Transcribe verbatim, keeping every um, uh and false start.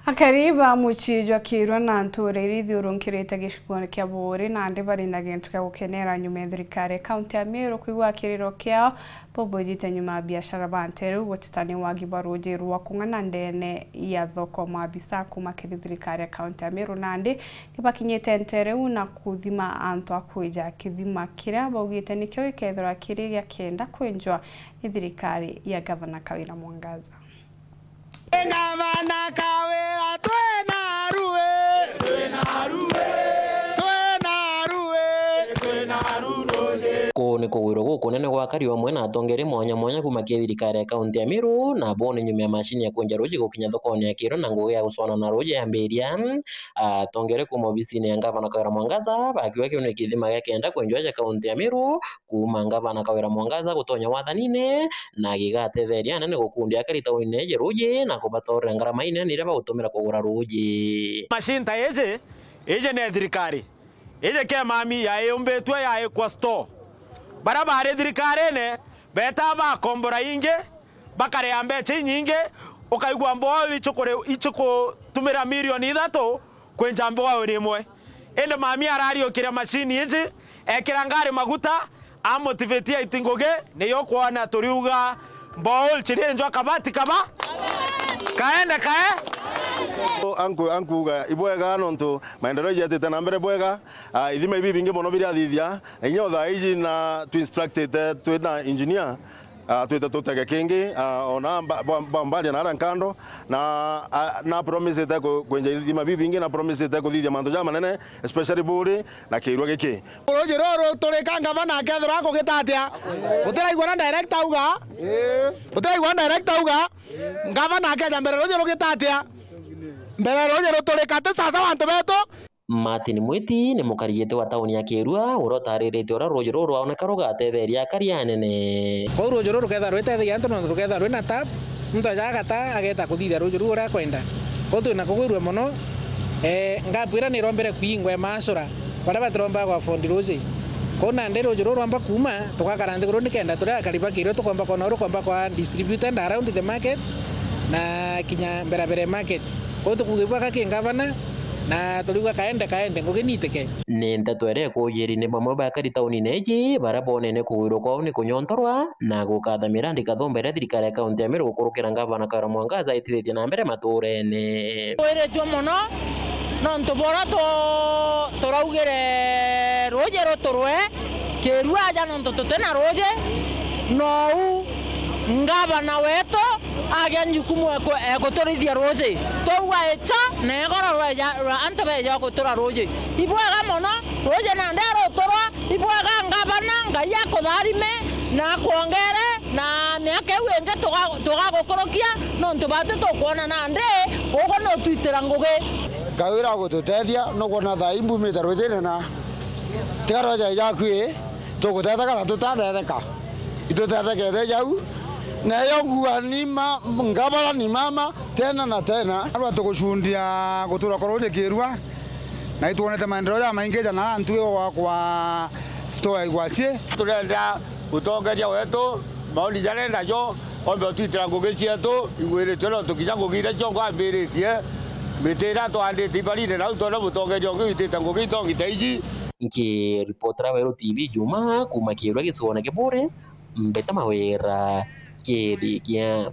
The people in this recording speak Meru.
Akari ba mucii jwa Kiirua na ntuura iria ithiurunkirite gicigo kia Buuri nandi bari na gintu kia gukenera nyuma ya thirikari ya kaunti ya Meru kwigua kiriro kiao bubujite nyuma ya biashara ba nteere iu guteta ni wagi bwa ruuji rwa kung'ana ndeene ya thoko. Maabisa kuuma kiri thirikari ya kaunti ya Meru nandi ni bakinyite nteere iu na kuthima antu a kwija kithima kiria baugite nikio gikethirwa kiri gia kenda kwinjwa ni thirikari ya Gavana Kawira Mwangaza. Gavana Kawira, twina ruuji. Twina ruuji. Kuu ni kugwirwa gukunene gwa akari amwe na atongeria mwanya mwanya kuuma kiri thirikari ya kaunti ya Meru, na bo ni nyuma ya macini ya kwinja ruuji gukinya thokone ya Kiirua na ngugi ya gucwana na ruuji yambiria. Atongeria kuuma obisine ya Gavana Kawira Mwangaza bakiuga kiu ni kithima gia kenda kwinjwa ja kaunti ya Meru, kuuma Gavana Kawira Mwangaza gutonya wathanine, na gigatetheria anene gukundia akari taunine iji ruuji na kubatorera ngarama inene iria bagutumira kugura ruuji. Macini ta iji, iji ni ya thirikari. Iji kemami yaiumbitue yaikwa store. Baria bari thirikarine betaa bakombora ingi, bakaria mbecha inyingi, ukaigua mboa ichukuri-, ichukutumira milioni ithatu kwinja mboa rimwe. Indi mami arariukiria macini iji, ekira ngari maguta, amotivate aiti ngugi, niyo kwona turiuga mboa chirienjwa kabati kaba. Kaende kae. Anku-, ankuuga ibwega nontu maendeleo jetite na mbere bwega. Ah, ithima ibi bingi mono birathithia, na inya o thaa iji na tu instructite twina engineer, ah, twite tutege kingi, ah, ona mba-, bwa-, bwa-, mbaria na aria nkando, na, ah, na promisite ku-, kwenja ithima bibi bingi, na promisite kuthithia mantu jamanene, especially Buuri na Kiirua giki. Ruuji ruru turika ngavana akethirwa akugita atia? Utiraigua na director auga? Utiraigua na director auga? Ngavana akeja mbere ruuji rugita atia? Mbere ruuji ruturika ti sasa wantu betu. Martin Mwiti ni mukari giti wa tauni ya Kiirua, uria utaririte uria ruuji ruru rwaoneka rugatetheria akari anene. Kwou ruuji ruru rukethirwa rwitethegia antu nontu rukethirwa rwina tap, muntu aja agata ageta kuthithia ruuji ruu uria akwenda. Kwou twina kugwirua mono, eh, gap iria nirombere kwingwa ya maasura, baria batiromba ku afford ruuji. Kwou nandi ruuji ruru rwamba kuuma, tugakara nthiguru nikenda turia akari ba Kiirua tukomba kwona uria ukomba kwa distributed around the market na kinya Mberabere market. Kwou tukuuga ibwega ki ngavana, na turiuga kaende, kaende, ngugi niitike. Ni nteto iria ikujiri ni bamwe ba akari taunine iji, baria bonene kugwirwa kwao ni kunyontorwa na gukatha mirandi kathumba iria thirikari ya kaunti ya Meru gukurukira ngavana Kawira Mwangaza itithitie na mbere maturene. Twiritue mono nontu bora tu-, turaugire ruuji ruturwe Kiirua aja nontu tutina ruuji, nou ngavana wetu agia njukumu eku-, ekuturithia ruuji. Twauga icha na igoro rweja, rwa antu beja gutura ruuji. Ibwega mono, ruuji nandi aruturwa, ibwega ngavana, Ngai akutharime na akwongere na miaka iu ingi tuga-, tugagukurukia, nontu batu tukwona nandi ugu nutwitira ngugi. Kawira agututethia, nukwona thaa ii mbumite ruujine na tiga rweja jaku ii. Tugutetheka na tutathetheka, itutethekete jau. Nayo nguga ni ma-, ngavana ni mama tena na tena. Arwa tugucundia gutura kwa ruuji Kiirua, na itwonete maendeleo jamaingi jana ntu kwa, kwa store ya Igwachi. Turenda utongeria wetu, maoni jaria najo, ombe utwitira ngugi cietu, ingwiritue nontu kinya ngugi iria ciongo ambiritie, miti iria twandite ibarine nau twona mutongeria ungi witite ngugi itongi ta iji. Nkiripotera Weru T V Juma kuuma Kiirua gicigone kia Buuri, Mbeta Mawira, Kithikia.